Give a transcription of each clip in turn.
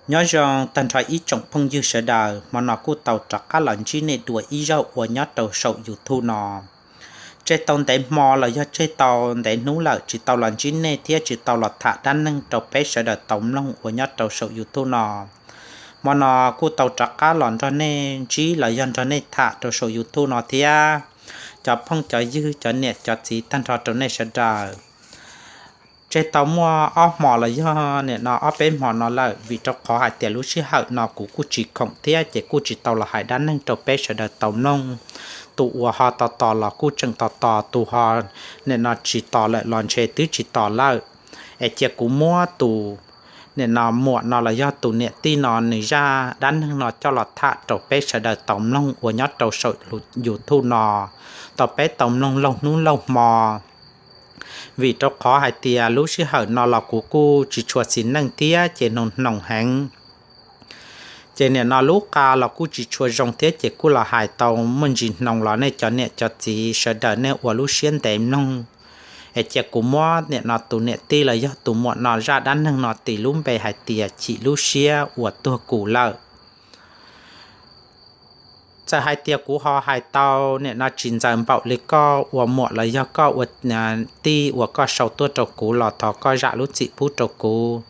Nyob zoo tag nrho ib tsoom phooj ywg sawv daws, hmo no kuj tau rov qab los ntsib nej dua ib zaug uas nyob rau saum YouTube no. Tseg tau ntev hmo los yog tseg tau ntev hnub lawm tsis tau los ntsib nej thiab tsis tau los tham dab neeg rau peb sawv daws tau mloog uas nyob rau saum YouTube no. Hmo no kuj tau rov qab los nrog nej ntsib los yog nrog nej tham rau saum YouTube no thiab. Cov phooj cov ywg, cov niam cov txiv tag nrho rau nej sawv daws. Tseg tau muaj ob hmo los yog nim no ob peb hmo no lawm, vim rau qhov hais tias lub sij hawm no kuv kuj tsis khoom thiab ces kuj tsis tau los hais dab neeg rau peb sawv daws tau mloog. Tus uas ho tos tos los kuj tseem tos tos, tus ho nim no tsis tos lawm los ntshe twb tsis tos lawm. Es cia kuv muab tus nim no muam no los yog tus niam tij no nws zaj dab neeg no coj los tham rau peb sawv daws tau mloog uas nyob rau saum YouTube no, tau peb tau mloog laug hnub laug hmo. Vim rau qhov hais tias lub sij hawm no los kuv kuj tsis tshua xis neej thiab ces hnoos hnoos heev. Ces nim no lub qa los kuj tsis tshua zoo thiab ces kuj los hais tau muaj ntsis hnoos los nej cov niam cov txiv sawv daws nej ua lub siab ntev mloog. Es cia kuv muab nim no tus niam tij los yog tus muam no zaj dab neeg no tis lub npe hais tias Chim lub siab uas tuag kuv lawm. Txawm hais tias kuv ho hais tau nim no tsis ntxaws npaum li koj ua muam los yog koj ua tij uas koj sau tuaj rau kuv los thov koj zam lub txim pub rau kuv,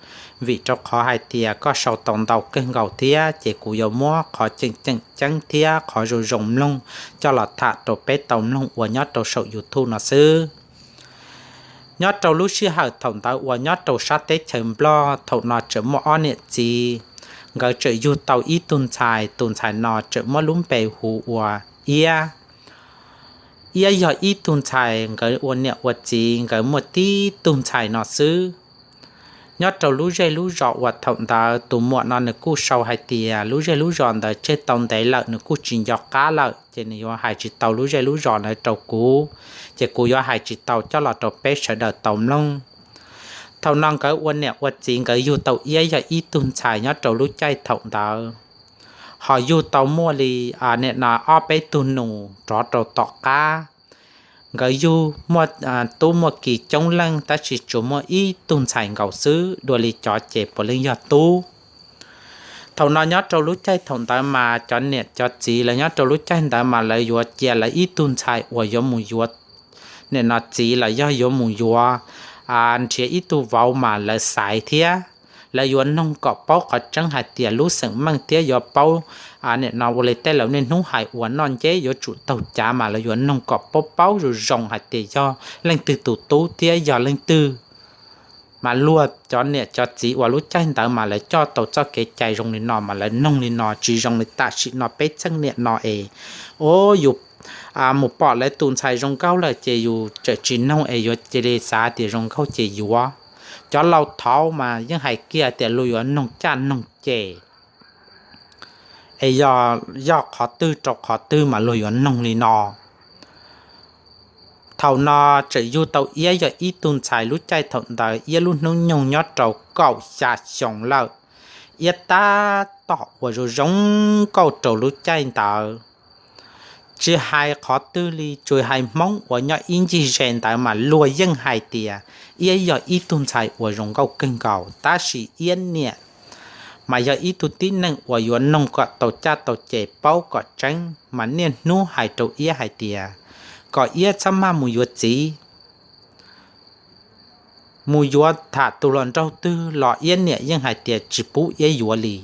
vim rau qhov hais tias koj sau tau ntau kawg nkaus thiab ces kuv yuav muab qhov ceem ceem ceeb thiab qhov zoo zoo mloog coj los tham rau peb tau mloog uas nyob rau saum YouTube no xwb. Nyob rau lub sij hawm thaum ntawd uas nyob rau sab teb chaws Nplog thaum no tseem muaj ob niam txiv, nkawd tseem yug tau ib tug ntxhais, tus ntxhais no tseem muab lub npe hu ua Iab. Iab yog ib tug ntxhais, nkawd ua niam ua txiv nkawd muaj tib tug ntxhais no xwb. Nyob rau lub zej lub zos uas thaum ntawd tus muam no nws kuj sau hais tias lub zej lub zos ntawd tseg tau ntev lawm nws kuj tsis nco qab lawm ces nws yuav hais tsis tau lub zej lub zos ntawd rau kuv, ces kuv yuav hais tsis tau coj los rau peb sawv daws tau mloog. Thaum no nkawd ua niam ua txiv nkawd yug tau Iab yog ib tug ntxhais nyob rau lub caij thaum ntawd, ho yug tau muaj li nim no ob peb tug nus rov rau tom qab. Nkawd yug muaj tub muaj ki coob leej tab sis tsuas muaj ib tug ntxhais nkaus xwb, dua li cov ces puav leej yog tub. Thaum no nyob rau lub caij thaum ntawd mas cov niam cov txiv lawv nyob rau lub caij ntawd mas lawv yuav cia lawv ib tug ntxhais uas yuav mus yuav nim no txiv los yog yuav mus yuav nrhiav ib tug vauv mas lawv xaiv thiab lawv yuav noog kom paub qhov tseeb hais tias lub xeem meej thiab yuav paub nim no ua li tej laus niaj hnub hais uas noj nceb yuav tsum taug cav mas lawv yuav noog kom paub paub zoo zoo hais tias yog leej twg tus tub thiab yog leej twg. Mas luag cov niam cov txiv uas lub caij ntawd mas lawv coj tau txoj kev cai zoo li no mas lawv noog li no, tsis zoo li tam sim no peb txheej niam no es, o, yus mus pom lawv tus ntxhais zoo nkauj lawm ces yus tseem tsis noog es yuav cia li xav tias zoo nkauj ces yuav. Cov laus thaud mas yeej hais kiag tias luag yuav noog caj noog ces, es yog, yog qhov twg rau qhov twg mas luag yuav noog li no. Thaum no tseem yug tau Iab yog ib tug ntxhais, lub caij thaum ntawd Iab lub hnub nyoog nyob rau kaum xya xyoo lawm. Iab tab tom ua zoo zoo nkauj rau lub caij ntawd. Tsis hais qhov twg li, tsuas hais Hmoob uas nyob ib ncig ze ntawd mas luag yeej hais tias Iab yog ib tug ntxhais uas zoo nkauj kawg nkaus, tab sis Iab niam mas yog ib tug tib neeg uas yuav noog kom tau caj tau ces paub kom tseeb mas niaj hnub hais rau Iab hais tias kom Iab txhob maj mus yuav txiv. Mus yuav tham tus hluas nraug twg los Iab niam yeej hais tias tsis pub Iab yuav li.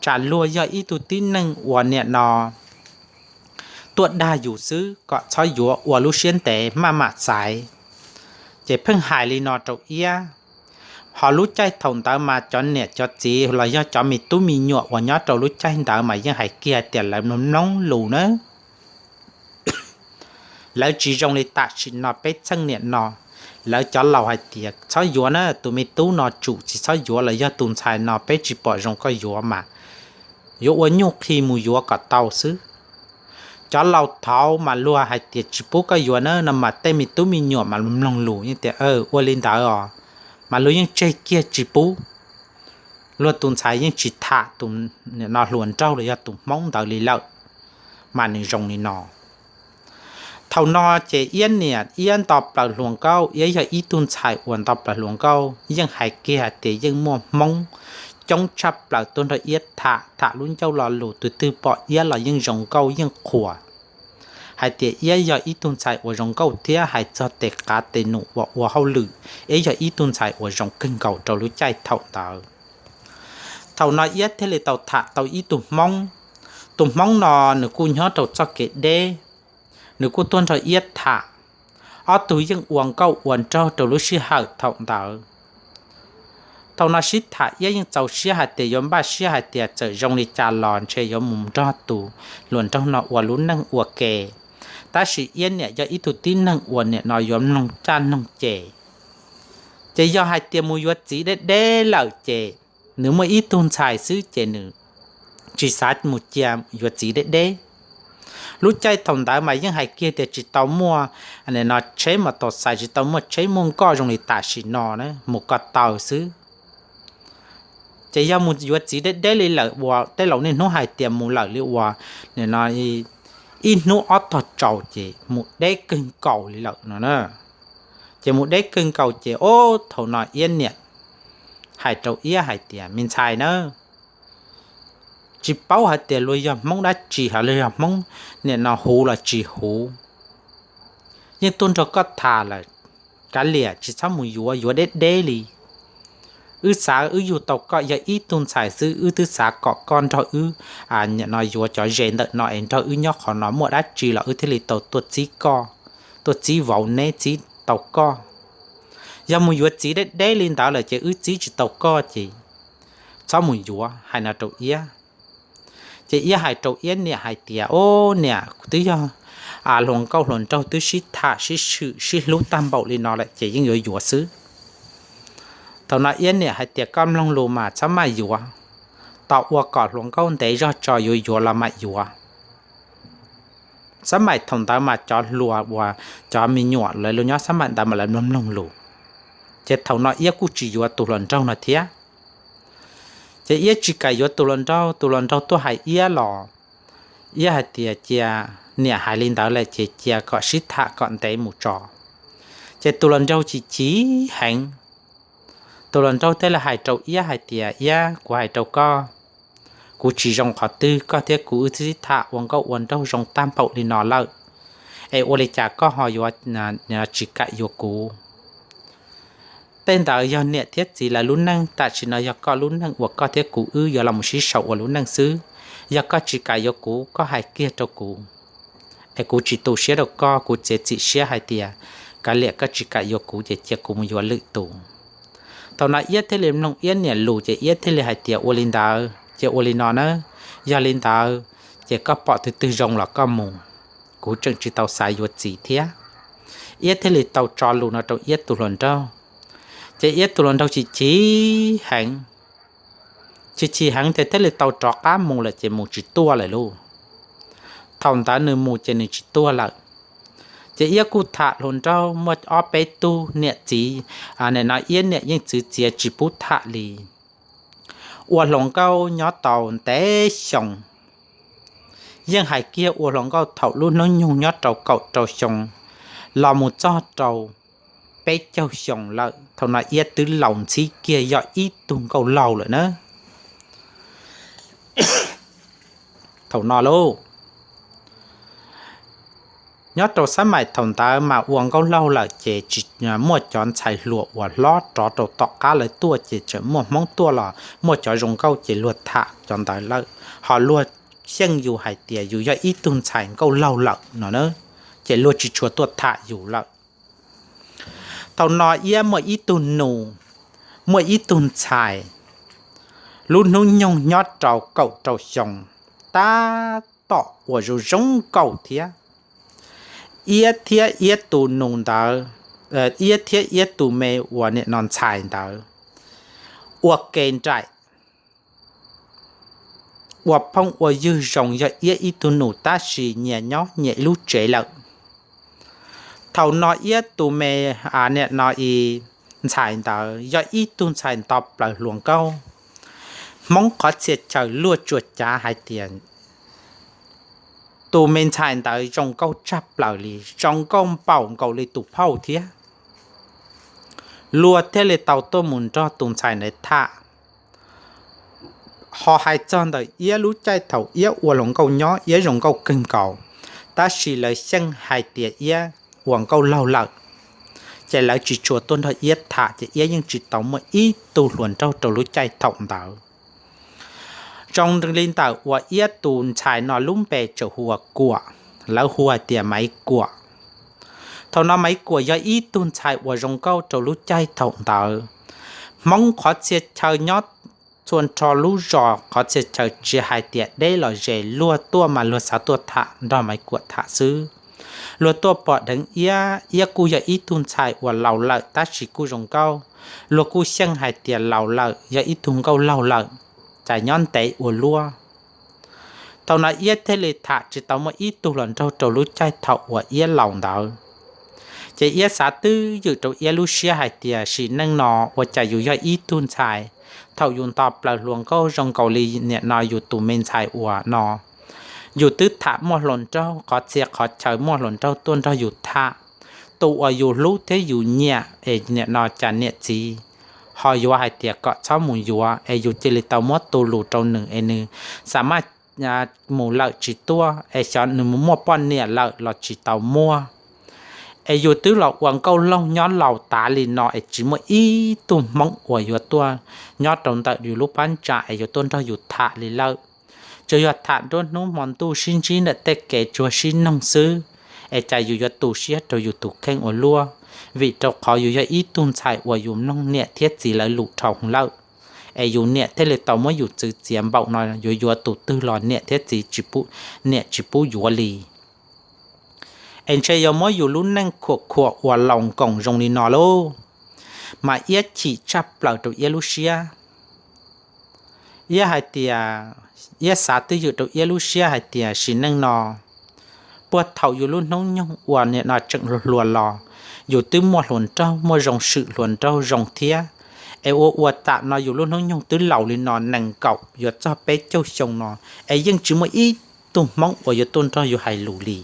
Tsam luag yog ib tug tib neeg uas nim no tuaj dag yus xwb kom txhob yuav, ua lub siab ntev maj mam xaiv. Ces pheej hais li no rau Iab. Ho lub caij thaum ntawd mas cov niam cov txiv los yog cov me tub me nyuam uas nyob rau lub caij ntawd mas yeej hais kiag tias lawv mloog mloog lus na. Lawv tsis zoo li tam sim no peb txheej niam no. Lawv cov laus hais tias txhob yuav na, tus me tub no tsum tsis txhob yuav los yog tus ntxhais no peb tsis pom zoo koj yuav mas yuav ua nyuj qhi mus yuav kom tau xwb. Cov laus thaud mas luag hais tias tsis pub koj yuav na no mas tej me tub me nyuam mas mloog lus yeej tias ua li ntawd os, mas luag yeej tseg kiag tsis pub. Luag tus ntxhais yeej tsis tham tus no hluas nraug los yog tus Hmoob ntawd li lawm, mas nws zoo li no. Thaum no ces Iab niam Iab nto plaws hluas nkauj, Iab yog ib tug ntxhais uas nto plaws hluas nkauj, yeej hais kiag tias yeej muaj Hmoob coob tshaj plaws tuaj nrog Iab tham, tham lub ncauj lo lus, tus twg pom Iab los yeej zoo nkauj yeej qhuas hais tias Iab yog ib tug ntxhais uas zoo nkauj thiab hais txog tes qav tes num uas ua hauj lwm, Iab yog ib tug ntxhais uas zoo kawg nkaus rau lub caij thaum ntawd. Thaum no Iab thiaj li tau tham tau ib tug Hmoob. Tus Hmoob no nws kuj nyob rau txoj kev deb, nws kuj tuaj nrog Iab tham. Ob tug yeej ua nkauj ua nraug rau lub sij hawm thaum ntawd. Thaum no sib tham Iab yeej txaus siab hais tias yuav npaj siab hais tias txawm zoo li cas los ntshe yuav mus nrog tus hluas nraug no ua lub neej ua ke. Tab sis Iab niam yog ib tug tib neeg uas nim no yuav mloog caj mloog ces, ces yog hais tias mus yuav txiv deb deb lawm ces nws muaj ib tug ntxhais xwb ces nws tsis xav mus cia yuav txiv deb deb. Lub caij thaum ntawd mas yeej hais kiag tias tsis tau muaj, nim no tsheb mos tos xais tsis tau muaj tsheb muaj nkoj zoo li tam sim no na, mus ko taw xwb. Ces yog mus yuav txiv deb deb li lawm uas tej laus niaj hnub hais tias mus lawm li uas nim no ib hnub ob tog tsaus ces mus deb kawg nkaus li lawm no na. Ces mus deb kawg nkaus ces ob thaum no Iab niam hais rau Iab hais tias, me ntxhais na, tsis paub hais tias luag yog Hmoob dab tsi hos luag yog Hmoob nim no huv los tsis huv, yeej tuaj nrog koj tham lawm, kav liam tsis txhob mus yuav, yuav deb deb li. Wb xav wb yug tau koj yog ib tug ntxhais xwb, wb twb xav kom koj nrog wb nim no yuav cov ze ntawm no es nrog wb nyob qhov no, muaj dab tsi los wb thiaj li tau tuaj txib koj, tuaj txib vauv neb txib tau koj. Yog mus yuav txiv deb deb li ntawd lawm ces wb txib tsis tau koj ces txhob mus yuav, hais no rau Iab. Ces Iab hais rau Iab niam hais tias, o niam, kuv twb yog hluas nkauj hluas nraug twb sib tham sib swm sib hlub tag npaum li no lawm ces yeej yuav yuav xwb. Thaum no Iab niam hais tias, koj mloog lus mas txhob maj yuav, tos ua kom hluas nkauj ntev zog tso yuav yuav los mam yuav. Xab maim thaum ntawd mas cov hluas uas cov me nyuam lawv nyob xab maim ntawd mas lawv mloog mloog lus. Ces thaum no Iab kuj tsis yuav tus hluas nraug no thiab. Ces Iab tsis kam yuav tus hluas nraug, tus hluas nraug tuaj hais Iab los Iab hais tias, cia niam hais li ntawd lawm ces cia kom sib tham kom ntev mus tso. Ces tus hluas nraug chim chim heev. Tus hluas nraug thiaj li hais rau Iab hais tias, Iab, kuv hais rau koj, kuv tsis zoo qhov twg, koj thiab kuv wb twb sib tham ua nkauj ua nraug zoo tag npaum li no lawm, es ua li cas koj ho yuav tsis kam yuav kuv? Tej ntawd yog niam thiab txiv lawv lub neej, tam sim no yog koj lub neej uas koj thiab kuv wb yuav los sib sau ua lub neej xwb. Yog koj tsis kam yuav kuv, koj hais kiag rau kuv, es kuv tsis tu siab rau koj, kuv txiav txim siab hais tias kav liam koj tsis kam yuav kuv ces cia kuv mus yuav lwm tus. Thaum no Iab thiaj li mloog Iab niam lus ces Iab thiaj li hais tias, ua li ntawd ces ua li no na, yog li ntawd ces koj pom tus twg zoo los koj mus, kuv tseem tsis tau xav yuav txiv thiab. Iab thiaj li tau tso lus no rau Iab tus hluas nraug. Ces Iab tus hluas nraug chim chim heev, chim chim heev ces thiaj li tau rov qab mus lawm ces mus tsis tuaj lawm lauj. Thaum ntawd nws mus ces nws tsis tuaj lawm. Ces Iab kuj tham hluas nraug muaj ob peb tug niam txiv, nim no Iab niam yeej txwv txiav tsis pub tham li. Ua hluas nkauj nyob tau ntev xyoo, yeej hais kiag ua hluas nkauj thaum lub hnub nyoog nyob rau kaum rau xyoo los mus txog rau peb caug xyoo lawm. Thaum no Iab twb laus ntxhib kiag yog ib tug nkauj laug lawm na. Thaum no lauj, nyob rau xab maim thaum ntawd mas ua nkauj laug lawm ces tsis muaj cov ntxhais hluas uas hlob rov rau tom qab lawv tuaj ces tseem muaj Hmoob tuaj los muaj cov zoo nkauj ces luag tham cov ntawd lawm, ho luag xyeej yus hais tias yus yog ib tug ntxhais nkauj laug lawm no na, ces luag tsis tshua tuaj tham yus lawm. Thaum no Iab muaj ib tug nus, muaj ib tug ntxhais, lub hnub nyoog nyob rau kaum rau xyoo, tab tom uas zoo zoo nkauj thiab. Iab thiab Iab tus nus ntawd, Iab thiab Iab tus me uas nim no ntxhais ntawd ua ke nraim, ua phooj ua ywg zoo, yog Iab ib tug nus tab sis nyias nyob nyias ib lub tsev lawm. Thaum no Iab tus me nim no ntxhais ntawd yog ib tug ntxhais nto plaws hluas nkauj. Hmoob qhov txhia chaw luag tsuas cav hais tias tus me ntxhais ntawd zoo nkauj tshaj plaws li, zoo nkauj npaum nkaus li tus phauj thiab. Luag thiaj li tau tuaj mus nrog tus ntxhais ntawd tham. Ho hais txog ntawm Iab lub caij thaum Iab ua hluas nkauj nyob Iab zoo nkauj kawg nkaus, tab sis lawv xyeej hais tias Iab ua nkauj laug lawm, ces lawv tsis tshua tuaj nrog Iab tham, ces Iab yeej tsis tau muaj ib tug hluas nraug rau lub caij thaum ntawd. Zoo li ntawm uas Iab tus ntxhais no lub npe txawm hu ua Kuam, lawv hu hais tias Maiv Kuam. Thaum no Maiv Kuam yog ib tug ntxhais uas zoo nkauj rau lub caij thaum ntawd. Hmoob qhov txhia chaw nyob txhua nrho lub zos qhov txhia chaw tsis hais tias deb los ze, luag tuaj mas luag xav tuaj tham nrog Maiv Kuam tham xwb. Luag tuaj pom dheev Iab, Iab kuj yog ib tug ntxhais uas laus lawm tab sis kuj zoo nkauj, luag kuj xyeej hais tias laus lawm yog ib tug nkauj laug lawm, cas nyob ntev ua luaj. Thaum no Iab thiaj li tham tsis tau muaj ib tug hluas nraug rau lub caij thaum uas Iab laus ntawd. Ces Iab xav twb ywm rau Iab lub siab hais tias sim neej no ua cas yus yog ib tug ntxhais, thaum yus nto plaws hluas nkauj zoo nkaus li nim no yus tus me ntxhais uas no, yus twb tham muaj hluas nraug, qhov txhia qhov chaw muaj hluas nraug tuaj nrog yus tham. Tus uas yus hlub thiab yus nyiam es nim no cas niam txiv ho yuav hais tias kom txhob mus yuav, es yus cia li tau muab tu lus rau nws es nws xam maj mus lawm tsis tuaj, es xyov nws mus muaj poj niam lawm los tsis tau muaj. Es yus twb los ua nkauj laug nyob laus tav li no es tsis muaj ib tug Hmoob uas yuav tuaj nyob rau ntawm yus lub phab ntsa es yuav tuaj nrog yus tham li lawm. Tsuas yog tham nruab hnub hmo ntuj sib ntsib ntawm tej kev tsuag sib noog xwb, es cas yus yuav tu siab rau yus tus kheej ua luaj, vim rau qhov yus yog ib tug ntxhais uas yus mloog niam thiab txiv lawv lus dhau lawm, es yus niam thiaj li tau muab yus txwv txiav npaum no, yuav yuav tus twg los niam thiab txiv, niam tsis pub yuav li. Es ntshe yuav muab yus lub neej khuam khuam ua laus nkoos zoo li no lauj. Mas Iab chim tshaj plaws rau Iab lub siab. Iab hais tias, Iab xav twj ywm rau Iab lub siab hais tias sim neej no, puag thaum yus lub hnub nyoog uas nim no tseem hluas hluas los, yus twb muaj hluas nraug muaj zoo swm hluas nraug zoo thiab, es ua ua tam no yus lub hnub nyoog twb laus li no nees nkaum yuav txog peb caug xyoo no, es yeej tsis muaj ib tug Hmoob uas yuav tuaj nrog yus hais lus li.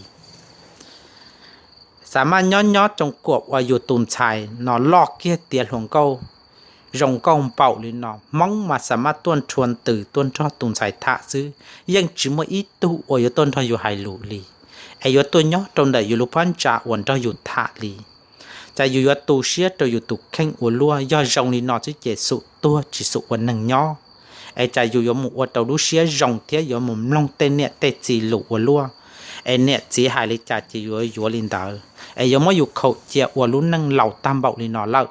Xam maj nyob nyob tsoo kuam ua yus tus ntxhais no loj kiag tiav hluas nkauj, zoo nkauj npaum li no, Hmoob mas xam maj tuaj nrhua ntws tuaj nrog tus ntxhais tham xwb, yeej tsis muaj ib tug uas yuav tuaj nrog yus hais lus li, es yuav tuaj nyob rau ntawm yus lub phab ntsa uas nrog yus tham li. Cas yus yuav tu siab rau yus tus kheej ua luaj, yog zoo li no xwb ces xum tuag tsis xum ua neeg nyob. Es cas yus yuav mus ua rau lub siab zoo thiab yuav mus mloog tej niam tej txiv lus ua luaj, es niam txiv hais li cas ces yuav yuav li ntawd, es yuav muab yus khaum cia ua lub neej laus tag npaum li no lawm.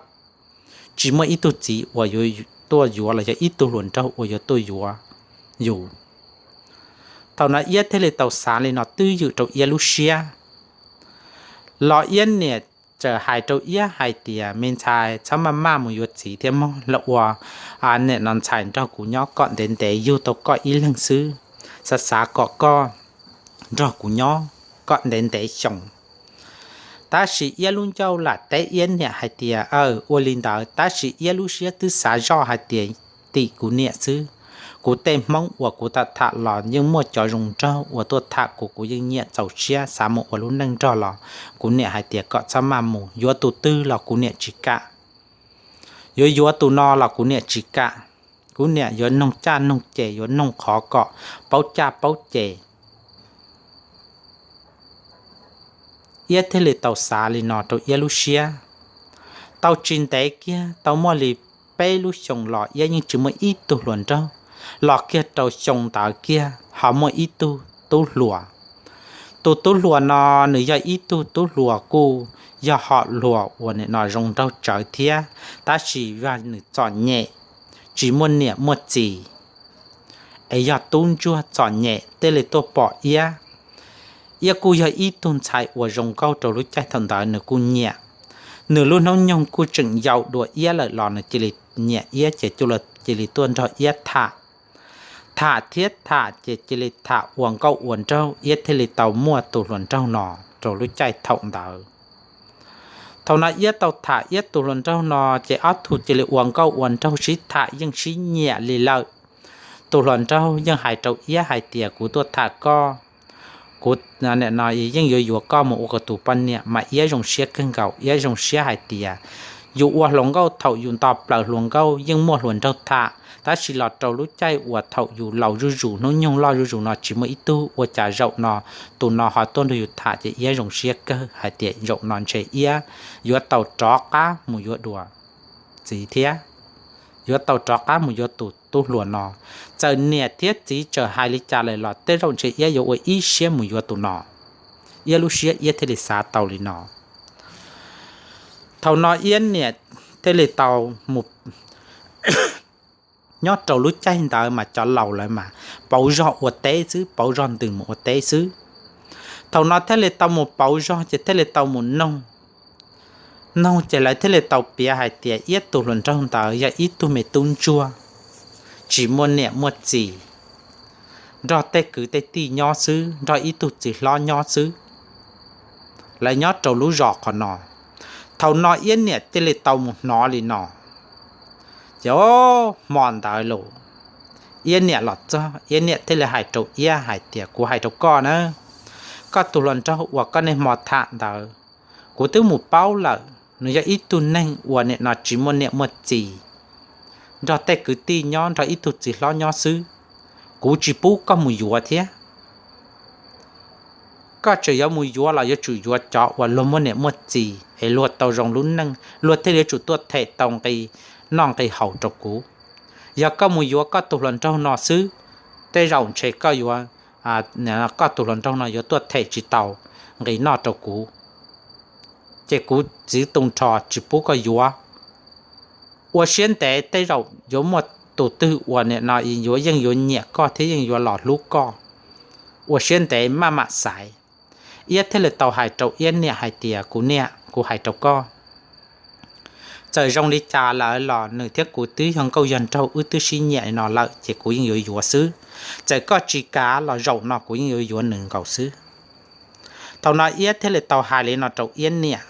Tsis muaj ib tug txiv uas yuav tuaj yuav los yog ib tug hluas nraug uas yuav tuaj yuav yus. Thaum no Iab thiaj li tau xav li no twj ywm rau Iab lub siab. Los Iab niam txawm hais rau Iab hais tias, me ntxhais, txhob maj maj mus yuav txiv thiab mog, los ua nim no ntxhais nrog kuv nyob kom ntev ntev, yug tau koj ib leeg xwb, xav xav kom koj nrog kuv nyob kom ntev ntev xyoo. Tab sis Iab lub ncauj lam teb Iab niam hais tias, aw, ua li ntawd, tab sis Iab lub siab twb xav zoj hais tias, tim kuv niam xwb, kuv tej Hmoob uas kuv tham tham los yeej muaj cov zoo nraug uas tuaj tham kuv, kuv yeej nyiam txaus siab xav mus ua lub neej nrog los. Kuv niam hais tias kom txhob maj mus, yuav tus twg los kuv niam tsis kam, yuav yuav tus no los kuv niam tsis kam. Kuv niam yuav noog caj noog ces, yuav noog qhov kom paub caj paub ces. Iab thiaj li tau xav li no rau Iab lub siab. Tau tsis ntev kiag, tau muaj li peb lub xyoos los Iab yeej tsis muaj ib tug hluas nraug. Los kiag rau xyoo ntawd kiag ho muaj ib tug tub hluas. Tus tub hluas no nws yog ib tug tub hluas kuj yog hom hluas uas nim no zoo nraug tsawv thiab, tab sis yog nws txom nyem, tsis muaj niam muaj txiv, es yog tub ntsuag txom nyem, thiaj li tuaj pom Iab. Iab kuj yog ib tug ntxhais uas zoo nkauj rau lub caij thaum ntawd nws kuj nyiam. Nws lub hnub nyoog kuj tseem yau dua Iab lawm los nws cia li nyiam Iab ces cia li tuaj nrog Iab tham. Tham thiab tham ces cia li tham ua nkauj ua nraug, Iab thiaj li tau muaj tus hluas nraug no rau lub caij thaum ntawd. Thaum no Iab tau tham Iab tus hluas nraug no ces ob tug cia li ua nkauj ua nraug sib tham yeej sib nyiam li lawm. Tus hluas nraug yeej hais rau Iab hais tias, kuv tuaj tham koj, kuv yeej yuav yuav koj mus ua kuv tus poj niam. Mas Iab zoo siab kawg nkaus, Iab zoo siab hais tias, Yus ua hluas nkauj thaum yus nto plaws hluas nkauj yeej muaj hluas nraug tham, tab sis los rau lub caij uas thaum yus laus zuj zus hnub nyoog loj zuj zus no tsis muaj ib tug, ua cas zaum no tus no ho tuaj nrog yus tham ces Iab zoo siab kawg hais tias zaum no ntshe Iab yuav tau rov qab mus yuav dua txiv thiab, yuav tau rov qab mus yuav tus tub hluas no. Txawm niam thiab txiv txawm hais li cas lawm los tej zaum ntshe Iab yuav ua ib siab mus yuav tus no. Iab lub siab Iab thiaj li xav tau li no. Thaum no Iab niam thiaj li tau mus, nyob rau lub caij ntawd mas cov laus lawv mas pauv zog ua teb xwb, pauv zog ntws mus ua teb xwb. Thaum no thiaj li tau mus pauv zog ces thiaj li tau mus noog, noog ces lawv thiaj li tau piav hais tias Iab tus hluas nraug ntawd yog ib tug me tub ntsuag, tsis muaj niam muaj txiv, nrog tej kwv tej tij nyob xwb, nrog ib tug txiv hlob nyob xwb. Lawv nyob rau lub zos qhov no. Thaum no Iab niam thiaj li tau mus hnov li no. Ces hmo ntawd los Iab niam los txog, Iab niam thiaj li hais rau Iab hais tias, kuv hais rau koj na, koj tus hluas nraug uas koj niaj hmo tham ntawd, kuv twb mus paub lawm, nws yog ib tug neeg uas nim no tsis muaj niam muaj txiv, nrog tej kwv tij nyob, nrog ib tug txiv hlob nyob xwb. Kuv tsis pub koj mus yuav thiab. Koj tseem yuav mus yuav los yuav tsum yuav cov uas luag muaj niam muaj txiv es luag tau zoo lub neej, luag thiaj li yuav tsum tuaj them tau nqi noj nqi haus rau kuv. Yog koj mus yuav koj tus hluas nraug no xwb, tej zaum ntshe koj yuav, koj tus hluas nraug no yuav tuaj them tsis tau nqi noj rau kuv, ces kuv txiv tu nrho tsis pub koj yuav. Ua siab ntev tej zaum yuav muaj tus twg uas nim no yuav yeej yuav nyiam koj thiab yeej yuav los hlub koj. Ua siab ntev maj mam xaiv. Iab thiaj li tau hais rau Iab niam hais tias, kuv niam, kuv hais rau koj, txawm zoo li cas lawm los nws thiab kuv twb yog nkauj yog nraug, wb twb sib nyiam li no lawm ces kuv yeej yuav yuav xwb. Txawm koj tsis kam los zaum no kuv yeej yuav yuav nws nkaus xwb. Thaum no Iab thiaj li tau hais li no rau Iab niam.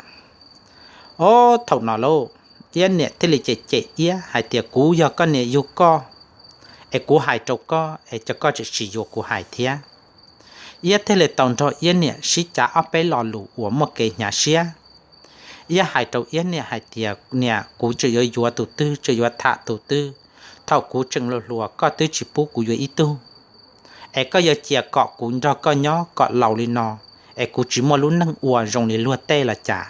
Ob, thaum no lauj, Iab niam thiaj li cem cem Iab hais tias, kuv yog koj niam yug koj, es kuv hais rau koj es cas koj tseem tsis yuav kuv hais thiab. Iab thiaj li tau nrog Iab niam sib cav ob peb lo lus uas muaj kev hnyav siab. Iab hais rau Iab niam hais tias, niam, kuv tseem yuav yuav tus twg, tseem yuav tham tus twg, thaum kuv tseem hluas hluas koj twb tsis pub kuv yuav ib tug. Es koj yuav cia kom kuv nrog koj nyob kom laus li no, es kuv tsis muaj lub neej ua zoo li luag tej los cas?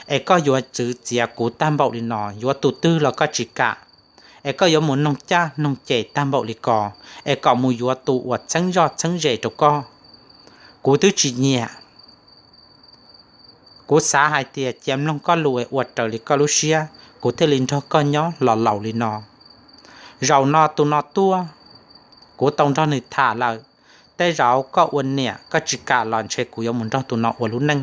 Es koj yuav txwv txiav kuv tag npaum li no, yuav tus twg los koj tsis kam. Es koj yuav mus noog caj noog ces tag npaum li ko, es kom mus yuav tus uas txheeb zoj txheeb ze rau koj. Kuv twb tsis nyiam. Kuv xav hais tias cia mloog koj lus es ua raws li koj lub siab, kuv thiaj li nrog koj nyob los laus li no. Zaum no tus no tuaj, kuv tau nrog nws tham lawm, tej zaum koj ua niam koj tsis kam los ntshe kuv yuav mus nrog tus no ua lub neej.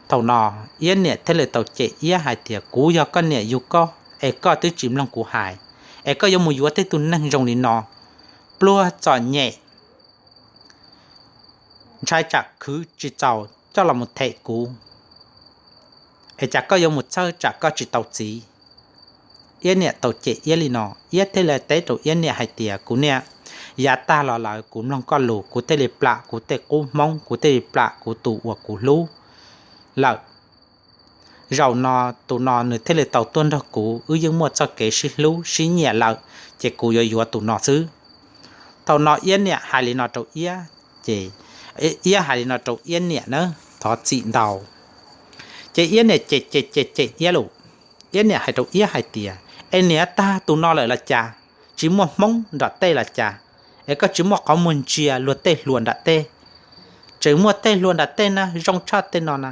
Thaum no Iab niam thiaj li tau cem Iab hais tias, kuv yog koj niam yug koj es koj twb tsis mloog kuv hais, es koj yuav mus yuav tej tug neeg zoo li no, pluag txom nyem, ntshai tsam khwv tsis txaus coj los mus them kuv, es cas koj yuav mus txhawj tsam koj tsis tau txiv. Iab niam tau cem Iab li no, Iab thiaj li teb rau Iab niam hais tias, kuv niam, yav tag los lawm kuv mloog koj lus, kuv thiaj li plam kuv tej qub hmoob, kuv thiaj li plam kuv tus uas kuv hlub lawm. Zaum no tus no nws thiaj li tau tuaj nrog kuv, wb yeej muaj txoj kev sib hlub sib nyiam lawm, ces kuv yuav yuav tus no xwb. Thaum no Iab niam hais li no rau Iab, ces Iab hais li no rau Iab niam na, thov txim ntau. Ces Iab niam cem cem cem cem Iab lus. Iab niam hais rau Iab hais tias, es niam tag tus no lawm los cas? Tsis muaj hmoob nram tej los cas? Es koj tsis muaj qhov muag ntsia luag tej hluas nram tej? Tseem muaj tej hluas nram tej na zoo tshaj tej no na.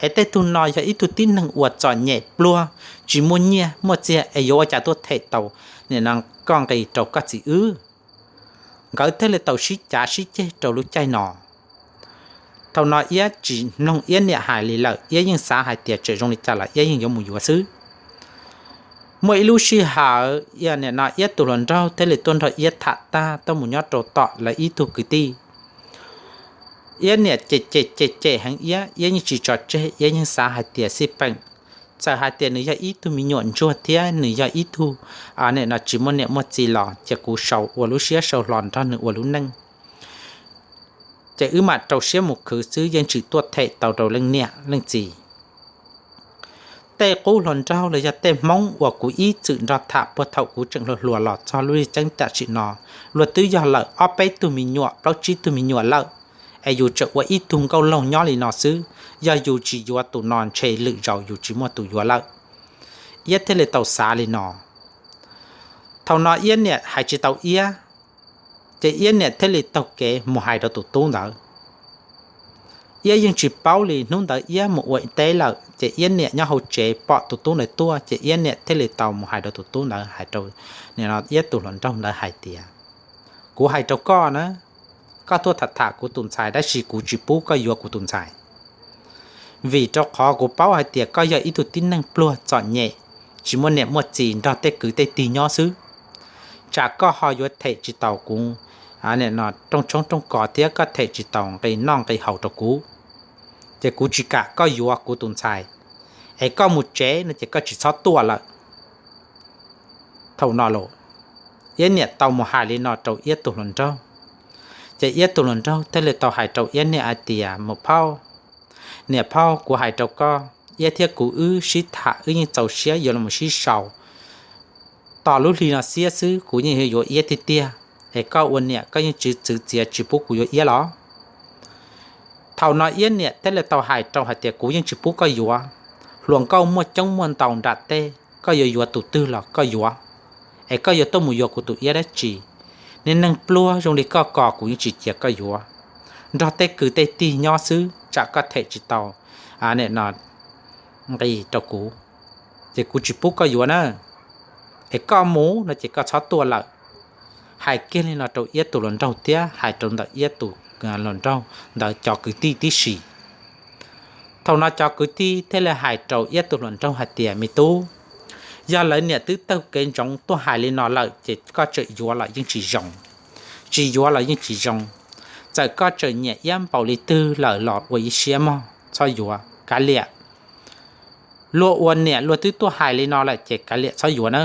Es tej tug no yog ib tug tib neeg uas txom nyem pluag, tsis muaj nyiaj muaj txiag es yuav ua cas tuaj them tau nim no koj nqi rau koj txiv wb. Nkawd thiaj li tau sib cav sib ceg rau lub caij no. Thaum no Iab tsis mloog Iab niam hais li lawm, Iab yeej xav hais tias tseem zoo li cas los Iab yeej yuav mus yuav xwb. Muaj ib lub sij hawm nim no Iab tus hluas nraug thiaj li tuaj nrog Iab tham tag tuaj mus nyob rau tom lawv ib tug kwv tij. Iab niam cem cem cem cem heev Iab, Iab yeej tsis tso tseg, Iab yeej xav hais tias xij peem, txawm hais tias nws yog ib tug me nyuam ntsuag thiab nws yog ib tug nim no tsis muaj niam muaj txiv los ces kuv sau ua lub siab sau hlo nrog nws ua lub neej, ces wb mam rau siab mus khwv xwb, yeej tsis tuaj them tau rau leej niam leej txiv. tej qub hluas nraug los yog tej Hmoob uas kuv ib txwm nrog tham puag thaum kuv tseem hluas hluas los txog lub caij tam sim no, luag twb yog lawm ob peb tug me nyuam, plaub tsib tug me nyuam lawm, es yus tseem ua ib tug nkauj laug nyob li no xwb. Yog yus tsis yuav tus no ntshe lwm zaus yus tsis muaj tus yuav lawm. Iab thiaj li tau xav li no. Thaum no Iab niam hais tsis tau Iab, ces Iab niam thiaj li taug kev mus hais rau tus tub ntawd. Iab yeej tsis paub li, hnub ntawd Iab mus ua teb lawm, ces Iab niam nyob hauv tsev pom tus tub ntawd tuaj, ces Iab niam thiaj li tau mus hais rau tus tub ntawd, hais rau Iab tus hluas nraug ntawd hais tias, kuv hais rau koj na, koj tuaj tham tham kuv tus ntxhais tab sis kuv tsis pub koj yuav kuv tus ntxhais, vim rau qhov kuv paub hais tias koj yog ib tug tib neeg pluag txom nyem, tsis muaj niam muaj txiv, nrog tej kwv tej tij nyob xwb. Tsam koj ho yuav them tsis tau kuv rooj tshoob rooj kos thiab koj them tsis tau nqi noj nqi haus rau kuv, ces kuv tsis kam koj yuav kuv tus ntxhais, es koj mus tsev no ces koj tsis txhob tuaj lawm. Thaum no los, Iab niam tau mus hais li no rau Iab tus hluas nraug, ces Iab tus hluas nraug thiaj li tau hais rau Iab niam hais tias, mus phauj, niam phauj, kuv hais rau koj, Iab thiab kuv wb sib tham wb yeej txaus siab yuav los sib sau. Tos lub hli no xiab xwb kuv yeej yuav Iab tiag tiag, es koj ua niam koj yeej tsis txwv txiav tsis pub kuv yuav Iab los? Thaum no Iab niam thiaj li tau hais rau hais tias, kuv yeej tsis pub koj yuav. Hluas nkauj muaj coob muaj ntau nram teb, koj yuav yuav tus twg los koj yuav, es koj yuav tuaj mus yuav kuv tus Iab dab tsi? Niag neeg pluag zoo li koj ko kuv yeej tsis cia koj yuav. Nrog tej kwv tej tij nyob xwb tsam koj them tsis tau nqi rau kuv, ces kuv tsis pub koj yuav na. Es koj mus no ces koj txhob tuaj lawm. Hais kiag li no rau Iab tus hluas nraug thiab hais rau ntawm Iab tus hluas nraug ntawd cov kwv tij tib si. Thaum no cov kwv tij thiaj li hais rau Iab tus hluas nraug hais tias, me tub, yog lawv niam twb taug kev ntsoov tuaj hais li no lawm ces koj tseem yuav los yeej tsis zoo, tsis yuav los yeej tsis zoo. Txawm koj tseem nyiam Iab npaum li twg lawm los ua ib siab mog, txhob yuav, kav liam. Luag ua niam luag twb tuaj hais li no lawm ces kav liam txhob yuav na.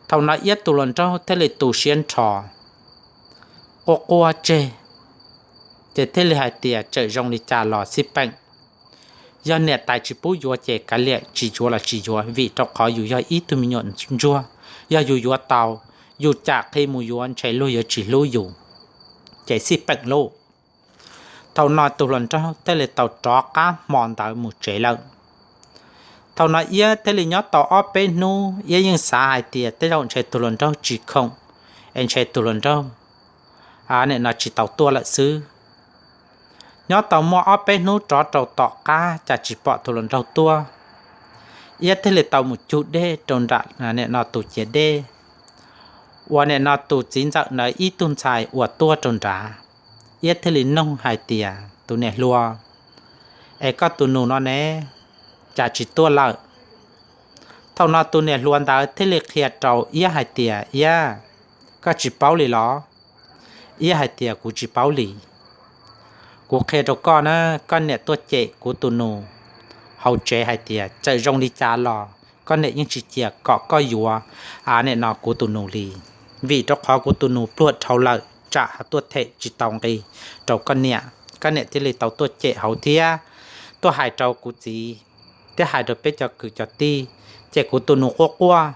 Thaum no Iab tus hluas nraug thiaj li tu siab nrho, quaj quaj tseg, ces thiaj li hais tias, txawm zoo li cas los xij peem, yog niam tais tsis pub yuav ces kav liam, tsis yuav los tsis yuav, vim rau qhov yus yog ib tug me nyuam ntsuag, yog yus yuav tau, yus cam qhi mus yuav ntshe luag yuav tsis hlub yus, ces xij peem lauj. Thaum no tus hluas nraug thiaj li tau rov qab hmo ntawd mus tsev lawm. Thaum no Iab thiaj li nyob tau ob peb hnub, Iab yeej xav hais tias tej zaum ntshe tus hluas nraug tsis khoom, es ntshe tus hluas nraug nim no tsis tau tuaj lawm xwb. Nyob tau muaj ob peb hnub rov rau tom qab cas tsis pom tus hluas nraug tuaj. Iab thiaj li tau mus cug dej rau nram nim no tus ciav dej uas nim no tus txiv ntxawm ntawd ib tug ntxhais uas tuaj rau nrad. Iab thiaj li noog hais tias, tus niam hluas, es koj tus nus no ne, cas tsis tuaj lawm? Thaum no tus niam hluas ntawd thiaj li qhia rau Iab hais tias, Iab, koj tsis paub li los? Iab hais tias, kuv tsis paub li. Kuv qhia rau koj na, koj niam tuaj cem kuv tus nus hauv tsev hais tias txawm zoo li cas los koj niam yeej tsis cia kom koj yuav nim no kuv tus nus li, vim rau qhov kuv tus nus pluag dhau lawm tsam tuaj them tsis tau nqi rau koj niam, koj niam thiaj li tau tuaj cem hauv thiab tuaj hais rau kuv txiv thiab hais rau peb cov kwv cov tij, ces kuv tus nus quaj quaj.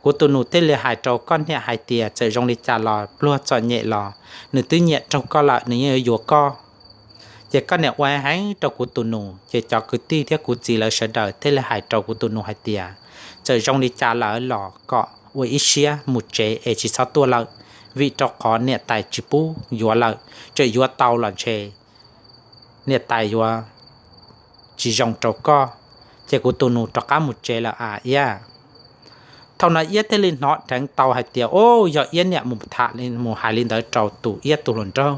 Kuv tus nus thiaj li hais rau koj niam hais tias txawm zoo li cas los pluag txom nyem los nws twb nyiam raug koj lawm, nws yeej yuav yuav koj. Ces koj niam ua heev rau kuv tus nus, ces cov kwv tij thiab kuv txiv lawv sawv daws thiaj li hais rau kuv tus nus hais tias txawm zoo li cas lawm los kom ua ib siab mus tsev es tsis txhob tuaj lawm, vim rau qhov niam tais tsis pub yuav lawm, txawm yuav tau los ntshe niam tais yuav tsis zoo rau koj. Ces kuv tus nus rov qab mus tsev lawm a Iab. Thaum no Iab thiaj li hnov dheev tau hais tias, o, yog Iab niam mus tham mus hais li ntawd rau tus Iab tus hluas nraug.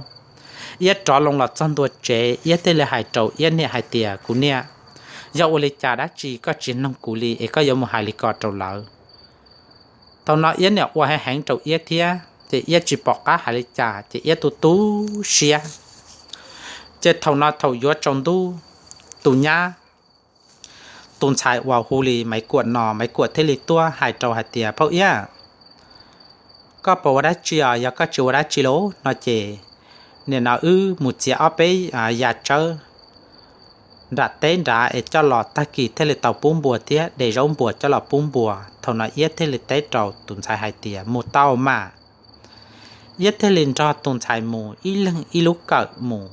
Iab rov loo los txog ntua tsev, Iab thiaj li hais rau Iab niam hais tias, kuv niam, yog ua li cas dab tsi koj tsis noog kuv li es koj yuav mus hais li ko rau lawv? Thaum no Iab niam ua heev heev rau Iab thiab ces Iab tsis pom qab hais li cas ces Iab tu tu siab. Ces thaum no thaum yuav tsaus ntuj, tus nyab, tus ntxhais uas hu li Maiv Kuam no, Maiv Kuam thiaj li tuaj hais rau hais tias, phauj Iab, koj puas ua dab tsi os? Yog koj tsis ua dab tsi lauj no ces nim no wb mus txiav ob peb yas tsawb nram teb nrad es coj los, tag kis thiaj li tau pub npua thiab, de zaub npua coj los pub npua. Thaum no Iab thiaj li teb rau tus ntxhais hais tias, mus tau mas. Iab thiaj li nrog tus ntxhais mus ib leeg ib lub kawm mus,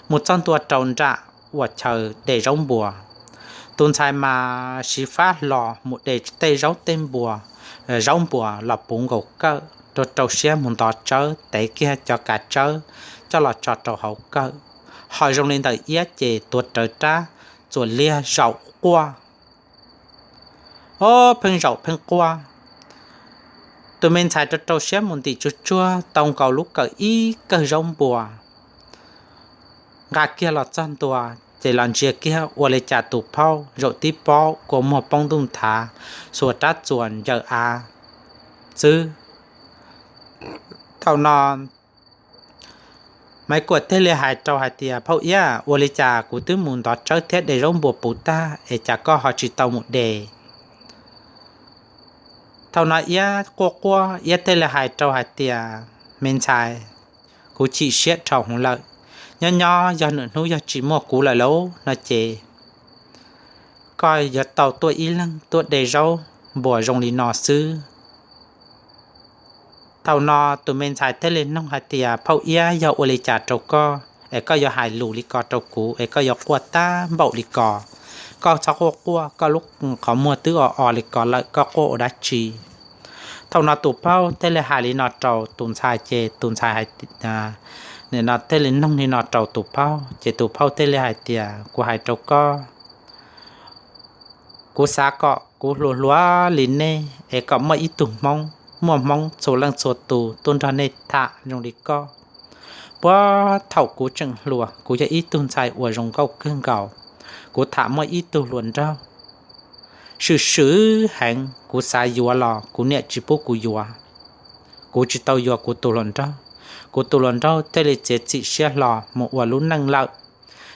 mus txog ntua rau nram uas chaw de zaub npua. Tus ntxhais mas siv fab hlo mus de tej zaub tej npua, zaub npua los puv nkaus kawm, rau rau siab mus ntov tsawb, tev kiag cov kav tsawb coj los tso rau hauv kawm. Ho zoo li ntawm Iab ces tuav rawv rab txuas liag zaum quaj. Ob pheej zaum pheej quaj. Tus me ntxhais rau rau siab mus ntim tsuag tsuag tau nkaus lub kawm ib kawg zaub npua, nqa kiag los txog ntua, ces los ntsia kiag ua li cas tus phauj zaum tib pob kua muag poob ntuj nthav, xuas rab txuas ncaws av xwb. Thaum no Maiv Kuam thiaj li hais rau hais tias, phauj Iab, ua li cas kuv twb mus ntov tsawb thiab de zaub npua puv tag es cas koj ho tsis tau mus de? Thaum no Iab quaj quaj, Iab thiaj li hais rau hais tias, me ntxhais, kuv chim siab dhau hwv lawm. Nyob nyob yog nws hnub yog tsis muaj kuv lawm lauj no ces koj yuav tau tuaj ib leeg tuaj de zaub npua zoo li no xwb. Thaum no tus me ntxhais thiaj li noog hais tias, phauj Iab, yog ua li cas rau koj es koj yuav hais lus li ko rau kuv es koj yuav quaj tag npaum li ko? Koj txhob quaj quaj, koj lub qhov muag twb o o li ko lawm, koj quaj ua dab tsi? Thaum no tus phauj thiaj li hais li no rau tus ntxhais ces tus ntxhais hais, nim no thiaj li noog li no rau tus phauj ces tus phauj thiaj li hais tias, kuv hais rau koj, kuv xav kom kuv hluas hluas li nej es kom muaj ib tug hmoob, muaj hmoob txhua leej txhua tus tuaj nrog nej tham zoo li koj. Puag thaum kuv tseem hluas kuv yog ib tug ntxhais uas zoo nkauj kawg nkaus, kuv tham muaj ib tug hluas nraug swm swm heev, kuv xav yuav los kuv niam tsis pub kuv yuav. Kuv tsis tau yuav kuv tus hluas nraug, kuv tus hluas nraug thiaj li txiav txim siab hlo mus ua lub neej lawm.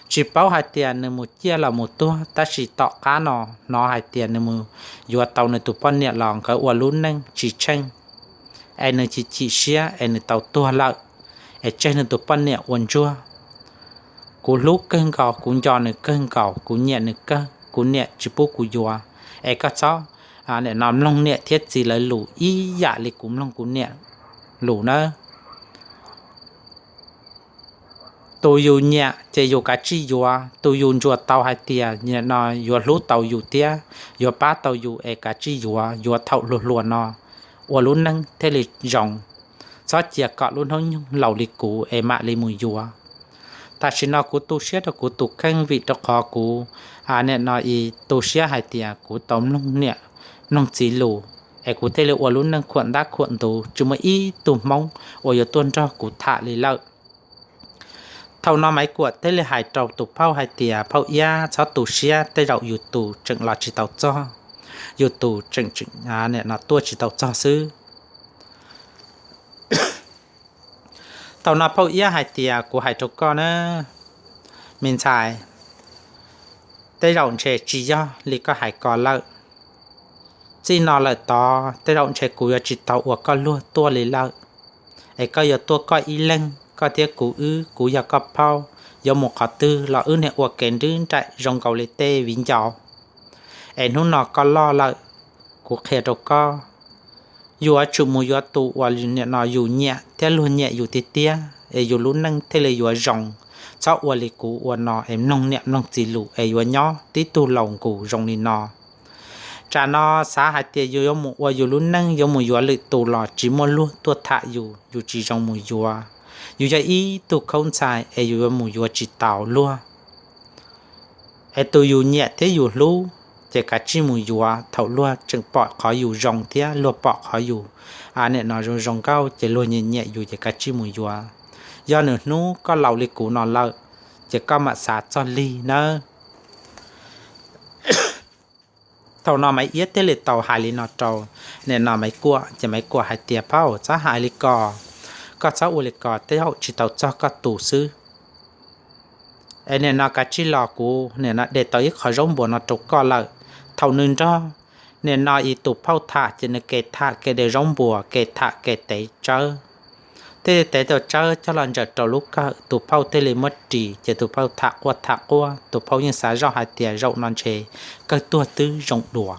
Tsis paub hais tias nws mus ciaj los mus tuag, tab sis tom qab no hnov hais tias nws mus yuav tau nws tus poj niam los nkawd ua lub neej tsis tsheej, es nws chim chim siab es nws tau tuag lawm, es tseg nws tus poj niam ua ntsuag. Kuv hlub kawg nkaus, kuv nco nws kawg nkaus, kuv nyiam nws kawg, kuv niam tsis pub kuv yuav. Es koj txhob, nim no mloog niam thiab txiv lawv lus ib yam li kuv mloog kuv niam lus nawb. Tus yus nyiam ces yus kav tsij yuav, tus yus ntsuas tau hais tias nim no yuav hlub tau yus thiab yuav pab tau yus es kav tsij yuav, yuav thaum hluas hluas no ua lub neej thiaj li zoo. Txhob cia kom lub hnub nyoog laus li kuv es mam li mus yuav. Tam sim no kuv tu siab rau kuv tus kheej vim rau qhov kuv, nim no i tu siab hais tias kuv tau mloog niam mloog txiv lus, es kuv thiaj li ua lub neej khuam ntab khuam ntuv, tsis muaj ib tug hmoob uas yuav tuaj nrog kuv tham li lawm. Thaum no Maiv Kuam thiaj li hais rau tus phauj hais tias, phauj Iab, txhob tu siab, tej zaum yus tus tseem los tsis tau txog, yus tus tseem, nim no tuaj tsis tau txog xwb. Thaum no phauj Iab hais tias, kuv hais rau koj na, me ntxhais, tej zaum ntshe tsis yog li koj hais ko lawm. Txij no lawm tod tej zaum ntshe kuv yuav tsis tau ua koj luag tuaj li lawm, es koj yuav tuaj koj ib leeg, koj thiab kuv wb, kuv yog koj phauj, yuav mus qhov twg los wb niag ua kev nrwb nraim zoo nkaus li tej viv ncaus. Es hnub no koj loj lawm, kuv qhia rau koj, yuav tsum mus yuav tus uas nim no yus nyiam thiab luag nyiam yus tiag tiag es yus lub neej thiaj li yuav zoo. Txhob ua li kuv ua no es mloog niam mloog txiv lus es yuav nyob tib tug laus nkus zoo li no. Tsam no xav hais tias yus yuav mus ua yus lub neej yuav mus yuav lwm tus los tsis muaj luag tuaj tham yus, yus tsis zoo mus yuav. Yus yog ib tug khaub ntxhais es yus yuav mus yuav tsis tau luag. Es tus yus nyiam thiab yus hlub, ces kav tsij mus yuav thaum luag tseem pom qhov yus zoo thiab luag pom qhov yus, nim no zoo zoo nkauj ces luag nyiam nyiam yus ces kav tsij mus yuav. Yog nws hnub koj laus li kuv no lawm, ces koj mam xav txog lig nawb. Thaum no Maiv Iab thiaj li tau hais li no rau, nim no Maiv Kuam, ces Maiv Kuam hais tias, phauj, txhob hais li ko, koj txhob ua li ko, tej zaum tsis tau txog koj tus xwb. Es nim no kav tsij los, kuv nim no de tau ib qho zaub npua no rau koj lawm. Thaum nws nrog nim no ib tus phauj tham ces nws ke tham ke de zaub npua, ke tham ke tev tsawb. thiaj li tev tau tsawb coj los ntsaws rau lub kawm, tus phauj thiaj li muab ris, ces tus phauj tham quaj tham quaj, tus phauj yeej xav zoj hais tias zaum no ntshe kawg tuag twb zoo dua.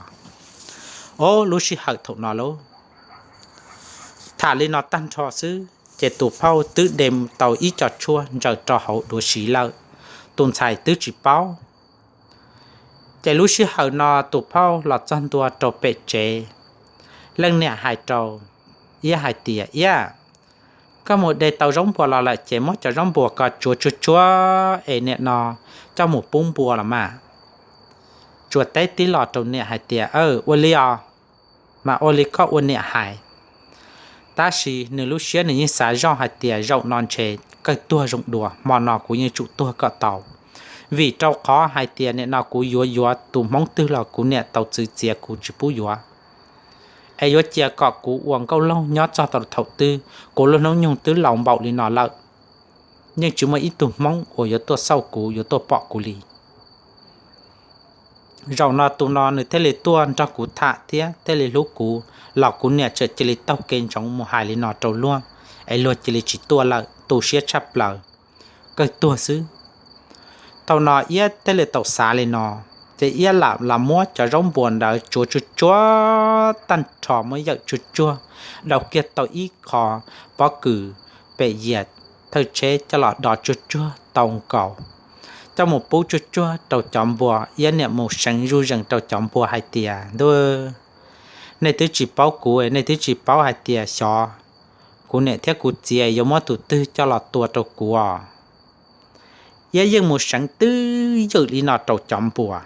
Ob lub sij hawm thaum no lauj, tham li no tag nrho xwb ces tus phauj twb de tau ib co tshuaj ntsaws rau hauv duav siv lawm, tus ntxhais twb tsis paub. Ces lub sij hawm no tus phauj los txog ntua rau pem tsev, leej niam hais rau iab hais tias, Iab, koj mus de tau zaub npua los lawm ces muab cov zaub npua ko tsuav tsuag tsuag es nim no coj mus pub npua los mas. Tsuas teb tib los rau niam hais tias, Ua li os, mas ua li koj ua niam hais. Tab sis nws lub siab nws yeej xav zoj hais tias zaum no ntshe kawg tuag zoo dua, hmo no kuv yeej tsum tuag kom tau, vim rau qhov hais tias nim no kuv yuav yuav tus hmoob twg los kuv niam tau txwv txiav kuv tsis pub yuav. Es yuav cia kom kuv ua nkauj laug nyob txog tau thaum twg, kuv lub hnub nyoog twb laus npaum li no lawm, yeej tsis muaj ib tug hmoob uas yuav tuaj xauj kuv yuav tuaj pom kuv li. Zaum no tus no nws thiaj li tuaj nrog kuv tham thiab thiaj li hlub kuv, los kuv niam tseem cia li taug kev ntsoov mus hais li no rau luag, es luag cia li tsis tuaj lawm, tu siab tshaj plaws, kawg tuag xwb. Thaum no iab thiaj li tau xav li no, ces iab lam los muab cov zaub npua ntawd tsuav tsuag tsuag tag nrho, muab yawm tsuag tsuag, dau kiag tau ib qho pob kws pem yias thawj tsheb coj los do tsuag tsuag tau nkaus, coj mus pub tsuag tsuag rau cov npua. Iab niam mus seev zuj zees rau cov npua hais tias, Ntuj, nej twb tsis paub kuv, nej twb tsis paub hais tias xyov kuv niam thiab kuv txiv yuav muab tus twg coj los tua rau kuv os. Iab yeej mus seev twb ywm li no rau cov npua.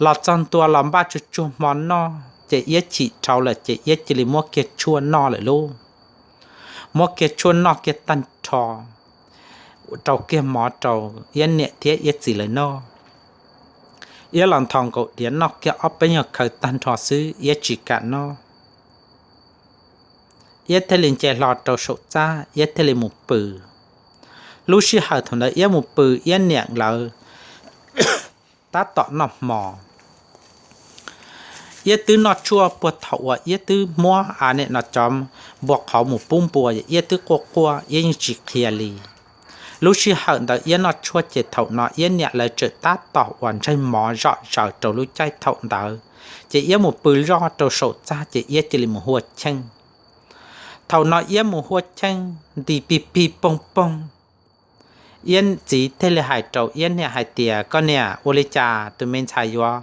Los txog ntua los npaj tsuag tsuag hmo noj ces iab chim dhau lawm ces iab cia li muab kiag tshuaj noj lawm lauj. Muab kiag tshuaj noj kiag tag nrho, rau kiag mov rau iab niam thiab iab txiv lawv noj. Iab los nthos nkaus diav noj kiag ob peb nyuag khaws tag nrho xwb iab tsis kam noj. Iab thiaj li nce hlo rau saum txaj, iab thiaj li mus pw. Lub sij hawm thaum ntawd iab mus pw, iab niam lawv tab tom noj hmo. Iab twb noj tshuaj puag thaum uas iab twb muab a nim no cov npua qhauv mus pub npua, iab twb quaj quaj, iab yeej tsis qhia li. Lub sij hawm ntawd iab noj tshuaj ces thaum no iab niam lawv tseem tab tom uas ntsaig mov zom zaws rau lub caij thaum ntawd, ces iab mus pw loj rau saum txaj ces iab cia li mus hua cheej. Thaum no iab mus hua cheej nti pig pig poog poog, iab txiv thiaj li hais rau iab niam hais tias, Koj niam, ua li cas tus me ntxhais yuav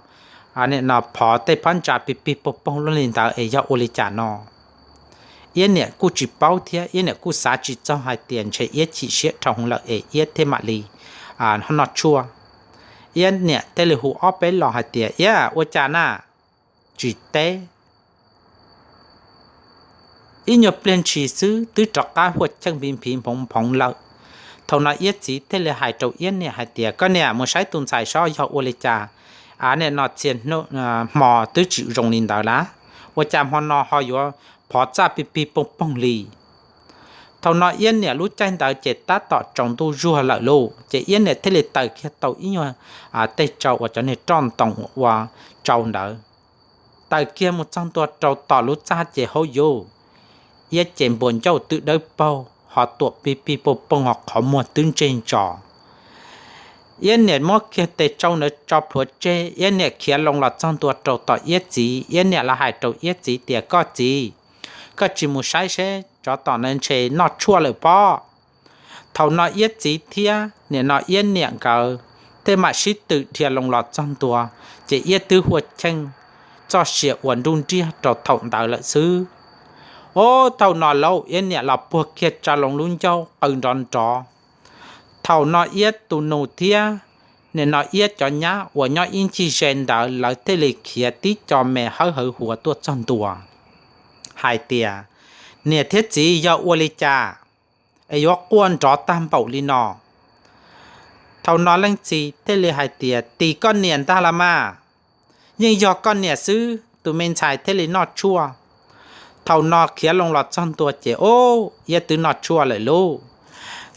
nim no phov tej phab ntsa pig pig poog poog luaj li ntawd es yog ua li cas no? Iab niam kuj tsis paub thiab iab niam kuj xav tsis txog hais tias ntshe iab chim siab dhau lawm es iab thiaj mam li noj tshuaj. Iab niam thiaj li hu ob peb los hais tias, Iab, ua cas na? Tsis teb. Ib nyuag pliag ntshis xwb twb rov qab hua cheej nphiv nphoov nphoov lawm. Thaum no iab txiv thiaj li hais rau iab niam hais tias, Koj niam, mus saib tus ntxhais saib yog ua li cas, a nim no txhia hmo twb tsis zoo li ntawd lawm, ua cas hmo no ho yuav phov txaj pig pig poog poog li? Thaum no iab niam lub caij ntawd ces tab tom tsaus ntuj zuag lawm lauj, ces iab niam thiaj li taws kiag tau ib nyuag tej tsau uas cov niag roj ntoo ua tsau ntawd, taws kiag mus txog ntua rau tom lub txaj ces hauv yuv, iab ces npua ncauj twb dawb paug ho tuam pig pig poog poog ho qhov muag twb ntseg ntso. Iab niam muab kiag tes tsau ntawd tso plhuav tseg, iab niam khiav loo los txog ntua rau tom iab txiv, iab niam los hais rau iab txiv tias, Koj txiv, koj tsis mus saib seb tsov tom ntawd ntshe noj tshuaj lawm pob. Thaum no iab txiv thiab nim no iab niam nkawd thiaj mam sib tw dhia loo los txog ntua, ces iab twb hua cheej txoj sia ua nruj nriag rau thaum ntawd lawm xwb. Ob thaum no lauj, iab niam los puag kiag tsa loo lub ncauj qw nrov nrov. Thaum no iab tus nus thiab nim no iab cov nyab uas nyob ib ncig ze ntawd lawv thiaj li khiav tib co me hawb hawv huav tuaj txog ntua hais tias, Niam thiab txiv, yog ua li cas es yuav quaj nrov tag npaum li no? Thaum no leej txiv thiaj li hais tias, Tim koj niam ntag los mas, yeej yog koj niam xwb tus me ntxhais thiaj li noj tshuaj. Thaum no khiav loo los txog ntua ces, Ub, iab twb noj tshuaj lawm lauj.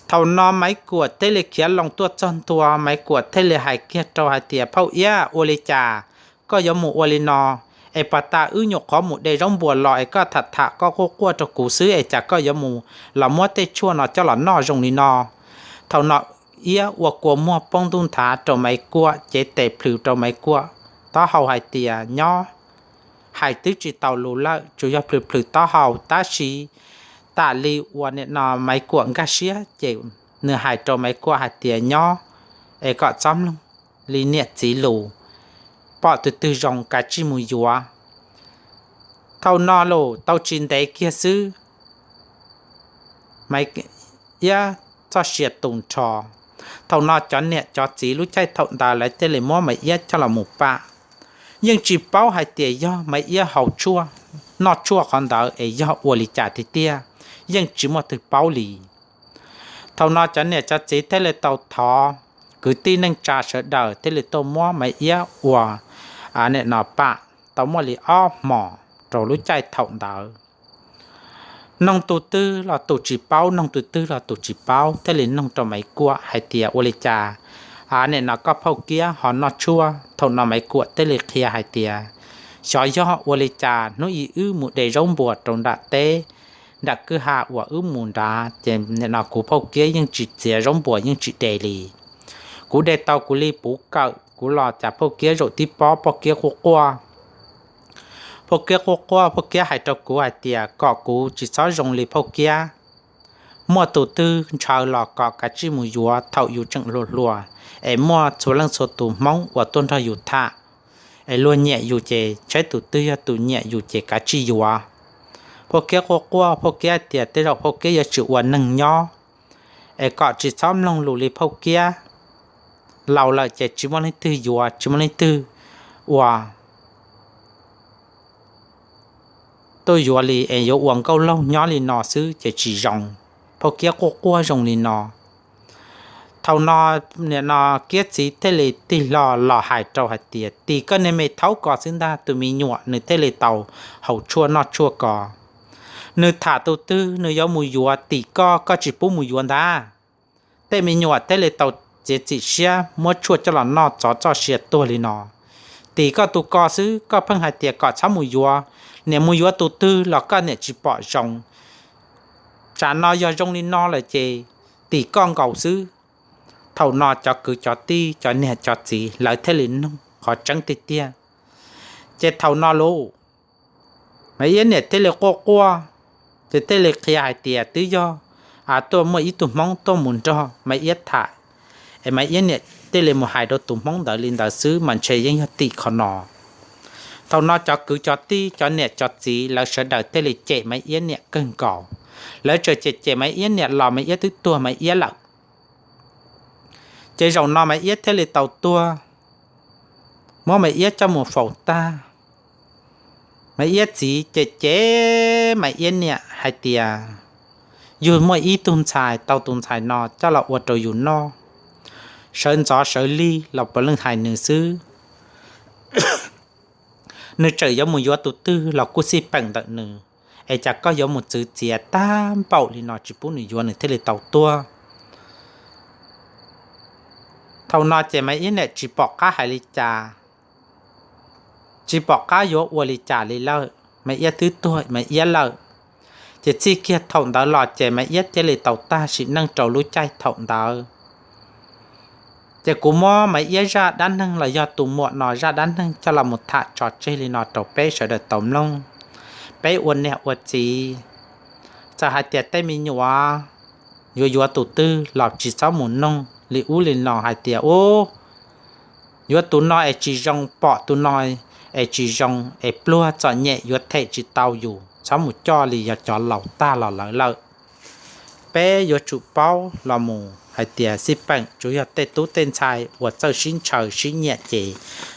Thaum no Maiv Kuam thiaj li khiav loo tuaj txog ntua, Maiv Kuam thiaj li hais kiag rau hais tias, Phauj Iab, ua li cas koj yuav mus ua li no? Es puag ta wb nyuam qhuav mus de zaub npuas los es koj tham tham koj quaj quaj rau kuv xwb es cas koj yuav mus los muab tej tshuaj no coj los noj zoo li no? Thaum no Iab ua kua muag poob ntuj nthav rau Maiv Kuam, cev tes plhws rau Maiv Kuam taub hau hais tias, Nyob, hais twb tsis tau lus lawm, tsuas yog plhws plhws taub hau, tab sis tam li uas nim no Maiv Kuam nkag siab ces nws hais rau Maiv Kuam hais tias, Nyob, es kom txhob mloog li niam txiv lus, pom tus twg zoo kav tsij mus yuav. Thaum no los tau tsis ntev kiag xwb, Maiv Iab txoj sia tu nrho. Thaum no cov niam cov txiv lub caij thaum ntawd lawv thiaj li muab Maiv Iab coj los mus pam. Yeej tsis paub hais tias yog Maiv Iab haus tshuaj, noj tshuaj qhov ntawd es yog ua li cas tiag tiag, yeej tsis muaj twg paub li. Thaum no cov niam cov txiv thiaj li tau thov kwv tij neej tsa sawv daws thiaj li tuaj muab Maiv Iab ua nim no pam, tau muaj li ob hmos rau lub caij thaum ntawd. Noog tus twg los tus tsis paub, noog tus twg los tus tsis paub, thiaj li noog rau Maiv Kuam hais tias ua li cas nim no koj Phauj Kiab ho noj tshuaj. Thaum no Maiv Kuam thiaj li qhia hais tias, Xyov yog ua li cas hnub ib wb mus de zaub npuas rau nram teb, nram kwj ha uas wb mus nrad ces nim no kuv Phauj Kiab yeej tsis txiav zaub npuas yeej tsis de li. Kuv de tau kuv li puv kawm, kuv los cas Phauj Kiab zaum tib pob Phauj Kiab quaj quaj. Phauj Kiab quaj quaj, Phauj Kiab hais rau kuv hais tias kom kuv tsis txhob zoo li Phauj Kiab. Muaj tus twg ntshaw los kom kav tsij mus yuav thaum yus tseem hluas hluas, es muaj txhua leej txhua tus Hmoob uas tuaj nrog yus tham, es luag nyiam yus ces saib tus twg yog tus nyiam yus ces kav tsij yuav. Phauj Kiab quaj quaj, Phauj Kiab hais tias tej zaum Phauj Kiab yuav tsis ua neeg nyob, es kom tsis txhob mloog lus li Phauj Kiab. Laus lawm ces tsis muaj leej twg yuav, tsis muaj leej twg ua tuaj yuav li, es yuav ua nkauj laug nyob li no xwb ces tsis zoo. Phauj Kiab quaj quaj zoo li no. Thaum no nim no Kiab txiv thiaj li tig hlo los hais rau hais tias, Tim koj niag me thaub ko xwb ntag, tus me nyuam nws thiaj li tau haus tshuaj noj tshuaj ko. Nws tham tus twg nws yuav mus yuav, tim koj, koj tsis pub mus yuav ntag. Tej me nyuam thiaj li tau txiav txim siab muab tshuaj coj los noj txov txoj sia tuag li no. Tim koj tus ko xwb, koj pheej hais tias kom txhob mus yuav, niam mus yuav tus twg los koj niam tsis pom zoo. Tsam no yog zoo li no lawm ces tim koj nkaus xwb. Thaum no cov kwv cov tij cov niam cov txiv lawv thiaj li noog qhov tseeb tiag tiag. Ces thaum no lauj, Maiv Iab niam thiaj li quaj quaj, ces thiaj li qhia hais tias twb yog tuaj muaj ib tug Hmoob tuaj mus nrog Maiv Iab tham, es Maiv Iab niam thiaj li mus hais rau tus Hmoob ntawd li ntawd xwb mas ntshe yeej yog tim qhov no. Thaum no cov kwv cov tij cov niam cov txiv lawv sawv daws thiaj li cem Maiv Iab niam kawg nkaus. Lawv txawm cem cem Maiv Iab niam los Maiv Iab twb tuag Maiv Iab lawm. Ces zaum no Maiv Iab thiaj li tau tuag, muab Maiv Iab coj mus faus tag. Maiv Iab txiv ces cem Maiv Iab niam hais tias, yus muaj ib tug ntxhais tau tus ntxhais no coj los ua rau yus noj, sawv ntxov sawv lig los puav leej hais nws xwb. Nws tseem yuav mus yuav tus twg los kuj xij peem ntawm nws, es cas koj yuav mus txwv txiav tag npaum li no tsis pub nws yuav nws thiaj li tau tuag. Thaum no ces Maiv Iab niam tsis pom qab hais li cas, tsis pom qab yuav ua li cas li lawm, Maiv Iab twb tuag Maiv Iab lawm. Ces txij kiag thaum ntawd los ces Maiv Iab thiaj li tau tag sim neej rau lub caij thaum ntawd. Ces kuv muab Maiv Iab zaj dab neeg los yog tus muam no zaj dab neeg coj los mus tham tso tseg li no rau peb sawv daws tau mloog. Peb ua niam ua txiv, txawm hais tias tej me nyuam yuav yuav tus twg los tsis txhob mus noog li ub li no hais tias, ub, yuav tus no es tsis zoo, pom tus no es tsis zoo, es pluag txom nyem yuav them tsis tau yus, txhob mus coj li, yog cov laus tag los lawm lawm. Peb yuav tsum paub los mus hais tias xij peem tsuas yog tej tub tej ntxhais uas txawj sib ntshaw sib nyiam ces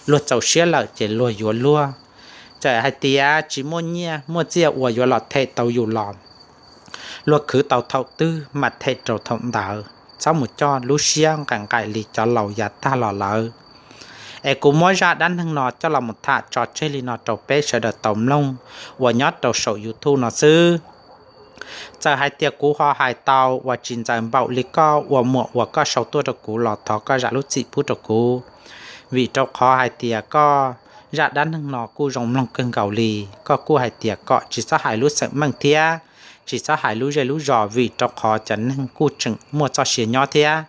luag txaus siab lawm ces luag yuav luag. Txawm hais tias tsis muaj nyiaj muaj txiaj uas yuav los them tau yus los luag khwv tau thaum twg mas them rau thaum ntawd, txhob mus coj lub siab nqaim nqaim li cov laus yav tag los lawm. Es kuv muab zaj dab neeg no coj los mus tham tso tseg li no rau peb sawv daws tau mloog uas nyob rau saum YouTube no xwb. Txawm hais tias kuv ho hais tau uas tsis ntxaws npaum li koj ua muam uas koj sau tuaj rau kuv los thov koj zam lub txim pub rau kuv, vim rau qhov hais tias koj zaj dab neeg no kuj zoo mloog kawg nkaus li. Koj kuj hais tias kom tsis txhob hais lub xeem meej thiab tsis txhob hais lub zej lub zos vim rau qhov cov neeg kuj tseem muaj txoj sia nyob thiab.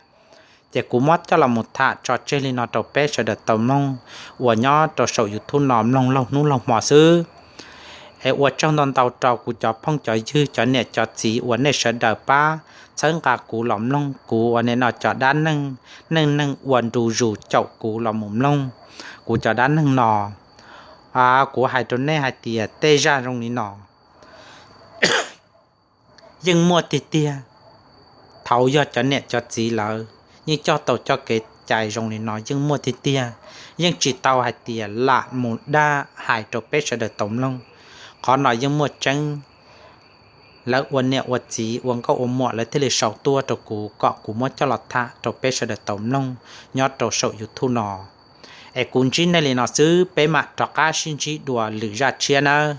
Ces kuv muab coj los mus tham tso tseg li no rau peb sawv daws tau mloog uas nyob rau saum YouTube no mloog laug hnub laug hmo xwb. Es ua tsaug ntau ntau rau kuv cov phooj cov ywg cov niam cov txiv uas nej sawv daws pab txhawb nqa kuv los mloog kuv ua nim no cov dab neeg, neej neeg ua ntu zus caum kuv los mus mloog kuv cov dab neeg no. Kuv hais rau nej hais tias tej zaj zoo li no yeej muaj tiag tiag. Thaud yog cov niam cov txiv lawv yeej coj tau coj kev cai zoo li no yeej muaj tiag tiag, yeej tsis tau hais tias lam mus dag hais rau peb sawv daws tau mloog. Qhov no yeej muaj tseeb. Lawv ua niam ua txiv ua nkauj ua muam lawv thiaj li sau tuaj rau kuv kom kuv muab coj los tham rau peb sawv daws tau mloog nyob rau saum YouTube no. Es kuv ntsib nej li no xwb, peb mam rov qab sib ntsib dua lwm zaj tshiab nawb.